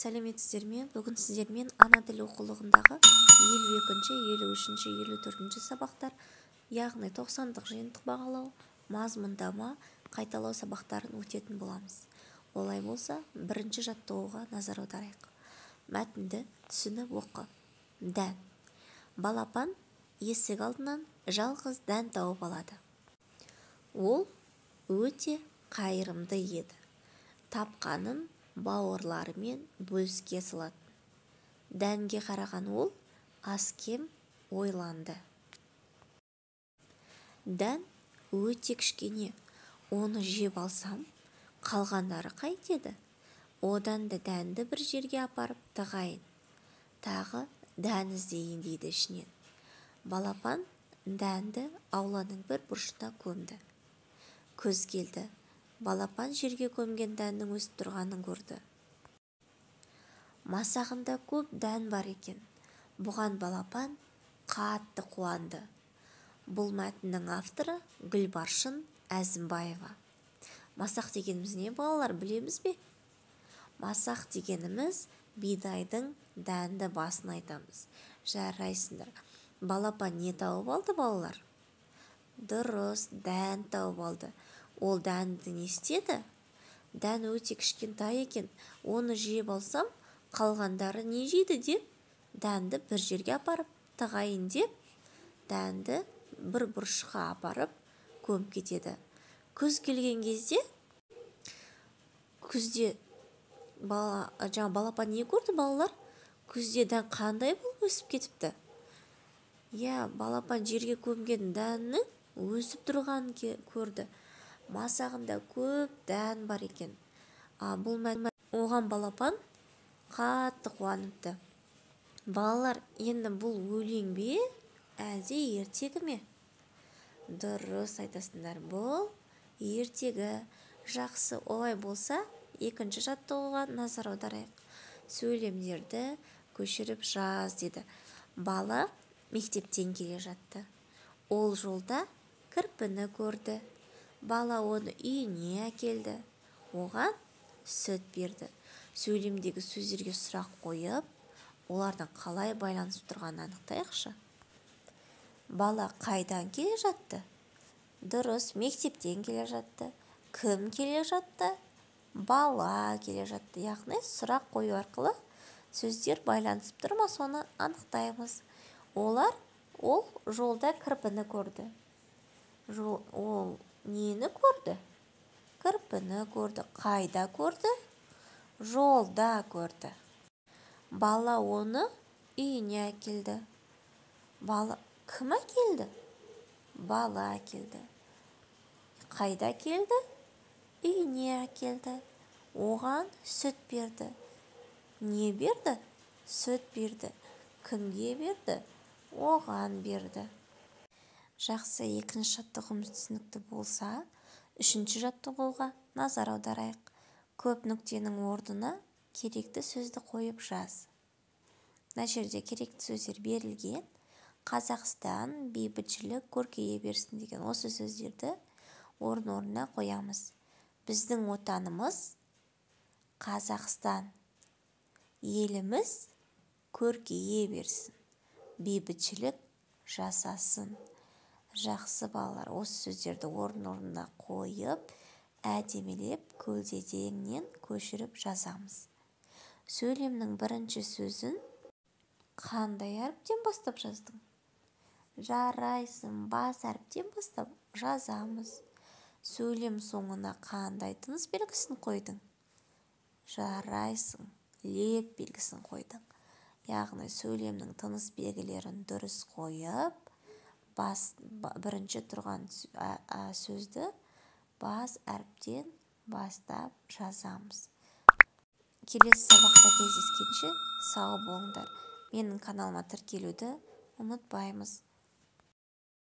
Сәлеметсіздер ме? Бүгін сіздермен ана тілі оқулығындағы 52-ші, 53-ші, 54-ші сабақтар, яғни 90-дық жиынтық бағалау, мазмұндама, қайталау сабақтарын өтетін боламыз. Олай болса, бірінші жаттығуға назар аударайық. Мәтінді түсініп оқы. Дән. Балапан есік алдынан жалғыз дән тауып алады. Ол өте қайырымды еді. Тапқанын бауырларымен бөліске салатын. Дәнге қараған ол аз-кем ойланды. Дән өте кішкене, оны жеп алсам, қалғандары қайтеді? Одан да дәнді бір жерге апарып тығайын. Тағы дән іздейін дейді ішінен. Балапан дәнді ауланың бір бұрышына көмді. Күз келді. Балапан жерге көмген дәннің өсіп тұрғанын көрді. Масағында көп дән бар екен. Бұған балапан қатты қуанды. Бұл мәтіннің авторы Гүлбаршын Әзімбаева. Масақ дегеніміз не, балалар, білеміз бе? Масақ дегеніміз бидайдың дәнді басын айтамыз. Жарайсыңдар. Балапан не тауып алды, балалар? Дұрыс, дән тауып алды. Ол дәнді не істеді? Дән өте кішкентай екен, оны жеп алсам, қалғандары не жейді деп, дәнді бір жерге апарып тығайын деп, дәнді бір бұрышқа апарып көміп кетеді. Күз келген кезде, күзде балапан не көрді, балалар? Күзде дән қандай болып өсіп кетіпті? Иә, балапан жерге көмген дәннің өсіп тұрғанын көрді. Масағында көп дән бар екен. Бұл оған балапан қатты қуаныпты. Балалар, енді бұл өлең бе, әлде ертегі ме? Дұрыс айтасыңдар, бұл ертегі. Жақсы, олай болса, екінші жаттығуға назар аударайық. Сөйлемдерді көшіріп жаз деді. Бала мектептен келе жатты. Ол жолда кірпіні көрді. Бала оны үйіне әкелді. Оған сүт берді. Сөйлемдегі сөздерге сұрақ қойып, олардың қалай байланысып тұрғанын анықтайықшы. Бала қайдан келе жатты? Дұрыс, мектептен келе жатты. Кім келе жатты? Бала келе жатты. Яғни сұрақ қою арқылы сөздер байланысып тұр ма, соны анықтаймыз. Ол жолда кірпіні көрді. Ол нені көрді? Кірпіні көрді. Қайда көрді? Жолда көрді. Бала оны үйіне әкелді. Бала кім әкелді? Бала әкелді. Қайда әкелді? Үйіне әкелді. Оған сүт берді. Не берді? Сүт берді. Кімге берді? Оған берді. Жақсы, екінші жаттығуымыз түсінікті болса, үшінші жаттығуға назар аударайық. Көп нүктенің орнына керекті сөзді қойып жаз. Мына жерде керекті сөздер берілген. Қазақстан, бейбітшілік, көркейе берсін деген осы сөздерді орын-орнына қоямыз. Біздің отанымыз Қазақстан. Еліміз көркейе берсін. Бейбітшілік жасасын. Жақсы, балалар, осы сөздерді орын-орнына қойып, әдемілеп көлденеңнен көшіріп жазамыз. Сөйлемнің бірінші сөзін қандай әріптен бастап жаздың? Жарайсың, бас әріптен бастап жазамыз. Сөйлем соңына қандай тыныс белгісін қойдың? Жарайсың, леп белгісін қойдың. Яғни сөйлемнің тыныс белгілерін дұрыс қойып, бірінші тұрған сөзді бас әріптен бастап жазамыз. Келесі сабақта кездескенше сау болыңдар. Менің каналыма тіркелуді ұмытпаймыз.